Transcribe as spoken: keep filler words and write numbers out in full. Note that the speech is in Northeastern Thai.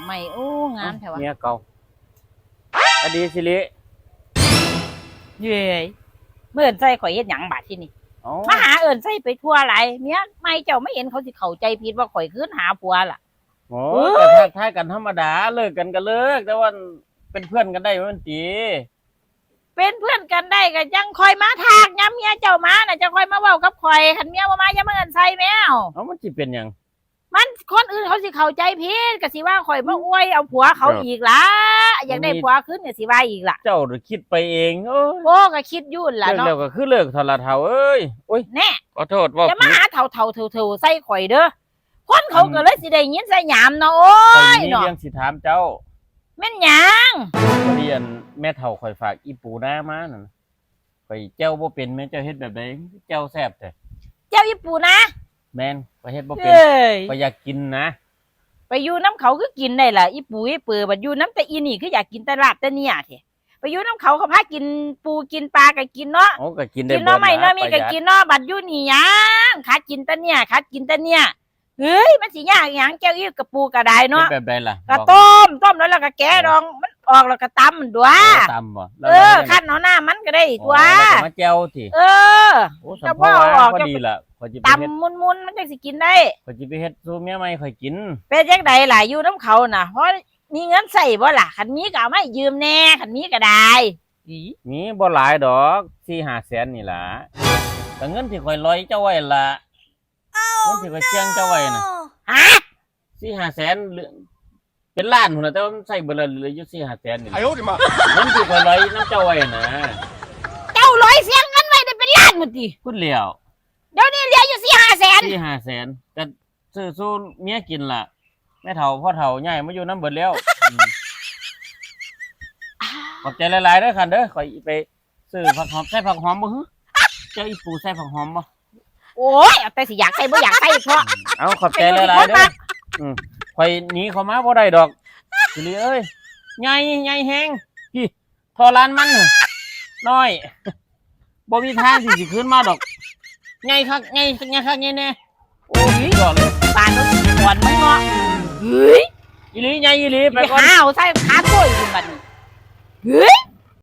ใหม่ โอ้ งามแท้วะ เมียเก่า อดีสิริ เย้ย มาเอิ้นใส่ข่อยเฮ็ดหยังบาดที่นี่ เอ้า มาหาเอิ้นใส่ไปทั่วหลาย เมียใหม่เจ้ามาเห็นเขาสิเข้าใจผิดว่าข่อยคืนหาผัวล่ะ โอ้ เอ้ย ก็ทักทายกันธรรมดา เลิกกันก็เลิก แต่ว่าเป็นเพื่อนกันได้มันติ เป็นเพื่อนกันได้ก็จั่งค่อยมาทัก ยามเมียเจ้ามาน่ะ จั่งค่อยมาเว้ากับข่อย คันเมียบ่มา อย่ามาเอิ้นใส่แมว เอ้า มันสิเป็นหยัง มัน คนอื่นเขาสิเข้าใจผิด ก็สิว่าข่อยมาอวยเอาผัวเขา ครับ อีกล่ะ อยากได้ผัวคืนก็สิว่าอีกล่ะ เจ้าคิดไปเอง โอ้ย โอ้ ก็คิดอยู่หั่นล่ะเนาะ เลิกแล้วก็คือเลิกเถาะล่ะเฒ่าเอ้ย โอ้ย แน่ ขอโทษ เว้าผิด อย่ามาหาเถาๆเถาๆใส่ข่อยเด้อ คนเขาก็เลยสิได้ยินสยามเนาะ โอ้ย ข่อยมีเนาะ เรื่องสิถามเจ้า แม่นหยัง พอดีอันแม่เฒ่าข่อยฝากอีปูนามานั่นน่ะ ข่อยแจ่วบ่เป็นแม่ เจ้าเฮ็ดแบบใดแจ่วแซ่บแท้ แจ่วอีปูนา แม่น ข่อยเฮ็ดบ่เป็น เอ้ย ข่อยอยากกินนะ ไปอยู่นำเขาคือกินได้ล่ะ อีปูอีเปือ บัดอยู่นำแต่อีนี่คืออยากกินแต่ลาบแต่เนื้อแท้ ไปอยู่นำเขาก็พากินปูกินปลาก็กินเนาะ โอ้ ก็กินได้ กินหน่อไม้ เบิดล่ะ หน่อไม้ก็ ประหยัด กินเนาะ บัดอยู่นี่หยัง ขาดกินแต่เนื้อ ขาดกินแต่เนื้อ เฮ้ย มันสิยากหยัง แจ่วอีกระปูกระดายเนาะ เฮ็ดแบบใดล่ะ ก็ บอก ต้ม ต้มแล้ว แล้วก็แกะ เออ ดองมันออก แล้วก็ตำมันดัว โอ้ ตำบ่ แล้ว เออ แล้ว คั้นเอาน้ำมันก็ได้ตัว อ๋อ แล้วก็มาแจ่วสิ เออ โอ้ ก็ สำ บ่เอาออก พอดีล่ะ ข่อยสิไปเฮ็ด ตำมุนๆมันจั่งสิกินได้ ข่อยสิไปเฮ็ดสู่เมียใหม่ข่อยกิน เป็นจั่งใดล่ะ อยู่นำเขาน่ะ พอมีเงินใช้บ่ล่ะ คันมีก็เอามาให้ยืมแหน่ คันมีก็ได้ อี๋ มีบ่หลายดอก สี่ห้าแสนนี่ล่ะ ก็เงินที่ข่อยลอยเจ้าไว้ล่ะ เงินที่ข่อยเสี่ยงเจ้าไว้น่ะ ฮะ สี่ห้าแสน เหลือ เป็นล้านพุ้นน่ะ แต่ว่ามันใช้เบิดแล้ว เหลืออยู่สี่ห้าแสนนี่ล่ะ เงินที่ข่อยลอยนำเจ้าไว้น่ะ เจ้าลอยเสี่ยงเงินไว้ได้เป็นล้านพุ้นติ พุ้นแล้ว เดี๋ยวนี้เหลืออยู่สี่ห้าแสน สี่ห้าแสน ก็ซื้อสู่เมียกินล่ะ แม่เฒ่าพ่อเฒ่าย้ายมาอยู่นำเบิดแล้ว อืม ขอบใจหลายๆเด้อคันเด้อ ข่อยไปซื้อผักหอม ใส่ผักหอมบ่ฮึ เจ้าอีปูใส่ผักหอมบ่ โอ้ย เอาแต่สิอยากใส่บ่อยากใส่เถาะ เอ้า ขอบใจหลายๆเด้อ อืม ข่อยหนีเขามาบ่ได้ดอก สิริเอ้ย ใหญ่ ใหญ่แฮง พี่ ทอร้านมันน่ะ น้อย บ่มีทางสิ สิคืนมาดอก ใหญ่คัก ใหญ่ ใหญ่คัก ใหญ่แน่ โอ้ย ยอดเลย ปานมันสิก่อนมันเนาะ เฮ้ย อีหลี ใหญ่อีหลี ไปก่อน หาเอาใส่ขาโต้ยขึ้นบัดนี้ เฮ้ย